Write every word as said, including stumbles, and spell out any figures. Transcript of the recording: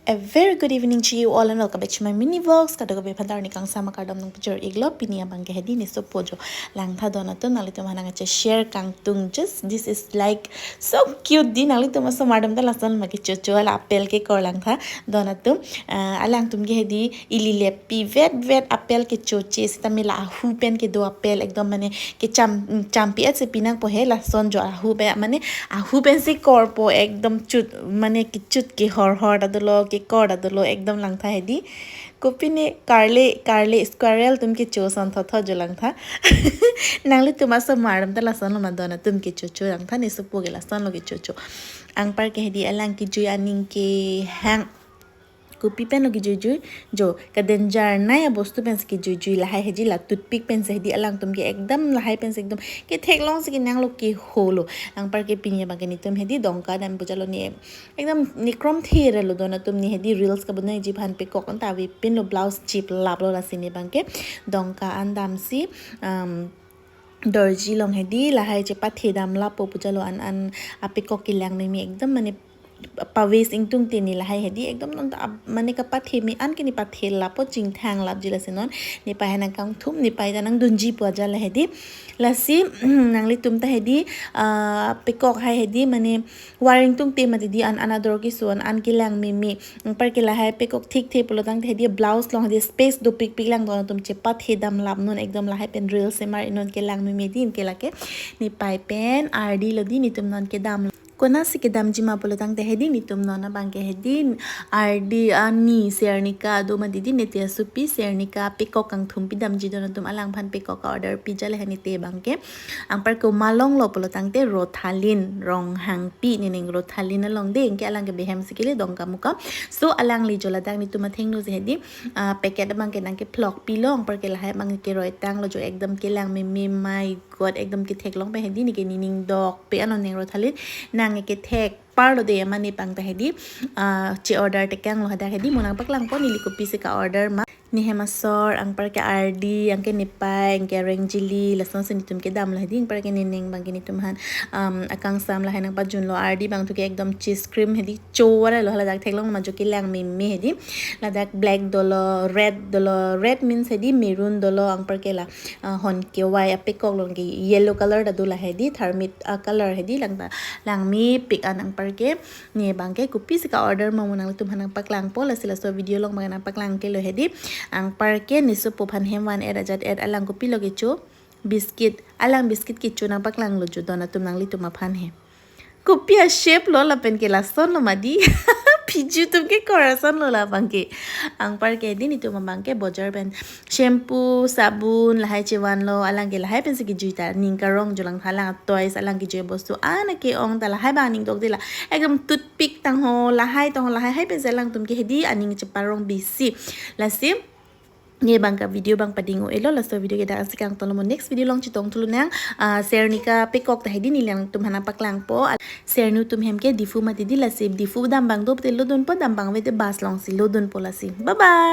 A very good evening to you all and welcome back to my mini vlogs. Kadokave aphan arni kangsam akardom nangpajir iklo. Pini abangke hedi ne sopo jo langtha don atum, nanglitum aphan nangkache share kangtung. Just this is like so cute di, nanglitum aso mardom ta lason ma kechocho, la apple kekor langtha don atum. Ah, alangtum ke hedi ili le pivet vet apple kechoche seta me la ahu pen kedo apple ekdom mane kecham, champi et si pinangpo he, lason jo ahu pen mane ahu pensi korpo ekdom chut, mane kechut kehor hor ta dolo, kekor ta dolo, ekdom langtha hedi. Kopine karle, karle squirrel atum kecho ason thotho jo langtha. Nanglitum aso mardom ta lasonlo ma don atum kechocho langtha, ne sopo ke lasonlo kechocho. Anparke hedi alang kejui aning kehang. Kopi penlo kejuijui jo, kadenjar nai abostu pensi kejuijui lahai hedi, la toothpick pensi hedi alangtum ke ekdom lahai pensi ekdom ketheklong si kenanglo keholo. Anparke pini abangke netum hedi Dongka dam pu jalo ne ekdom ne krom the relo don atum, ne hedi reels kabonai ji aphan pekok anta avepinlo, blouse chiplaplo, lasi ne abangke Dongka an damsi, um, dorji along hedi lahai chepathe damlappo pu jalo, an an apekok kelang meme ekdom mane paves ingtung te ne lahai hedi ekdom non ta ap-, mane kapathe me an ke ne pathelappo, chingthanglapji, lasi non nepei aphan nangkangthum, nepei ta nangdunji pu ajat la hedi. Lasi nanglitum ta hedi, ah, pekok hai hedi mane war ingtung te mati di, an an ador keso an an kelang meme. Anparke lahai pekok thikthe pulo tangte hedi blouse along hedi space dopikpik lang don atum, chepathe damlap non ekdom, lahai pen reels semar non, kelang meme di, anke lake nepei pen ardi lo di, netum non kedam. Konatsi kedamji ma pulo tangte hedi netum non abangke hedi ardi ani Sernika do mati di, nete asopi Sernika pekok kangthum pidamji don atum, alangphan pekok ka order pi jale he nete abangke. Anparke malonglo pulo tangte Rothalin Ronghangpi, nening Rothalin along de, anke alang ke behem si kele Dongka Muka. So alangli jo ladak netum athengno si hedi, ah, packet abangke nangkephlokpilo, anparke lahai abangke roitanglo jo, ekdom kelang meme, my god, ekdom ketheklong pen hedi, neke nening dokpe, ano ning Rothalin nang kethek parlo de, mane pang ta hedi, ah, che order tekanglo hadak hedi, mo nangpaklangpo neli kopisi ka order ma. Nehem asor, anparke ardi, anke nepei, anke reng jili, lasonsi netum kedamlo hedi. Anparke nening abangke netum aphan, um, akangsam lahai nangpajunlo. Ardi abang thu ke ekdom cheese cream hedi, cho wara lo, hala dak theklong ma jo, kelang meme hedi. Ladak black dolo, red dolo, red means hedi maroon dolo, anparke la, ah, hon kewai apekok along ke yellow color ta do la hedi, tharmit, ah, color hedi, lang ta lang mepik an. Anparke ne abangke kopisi ka order ma mo nanglitum aphan nangpaklangpo, lasi laso video along abang nangpaklang kelo hedi. Anparke ne sopo aphan hem van et ajat et, alang kopilo kecho, biscuit, alang biscuit kecho nangpaklanglo jo don atum nanglitum aphan he. Kopi a shape lo lapen ke lasonlo mati. Phiju atum kekor asonlo la abangke. Anparke hedi netum abangke bojar pen shampoo, sabun lahai chevanlo, alang ke lahai pensi kejui ta, ning karong jo langtha, alang toys, alang kejui bostu an ke-ong ta lahai abang aning dokde la. Ekdom toothpick tangho, lahai tangho, lahai hai pensi alangtum ke hedi aning cheparong bisi. Lasi ne abangke video abang pading-o-elo, laso video ke dak ansi kangtonlo mo, next video along chetong thulonang. Ah, Sernika pekok ta hedi neli nangtum aphan nangpaklangpo. Sernu atum hem ke Diphu mati di, lasi Diphu dambang do pute lodunpo, dambang ave te bus alongsi lodunpo lasi. Bye bye.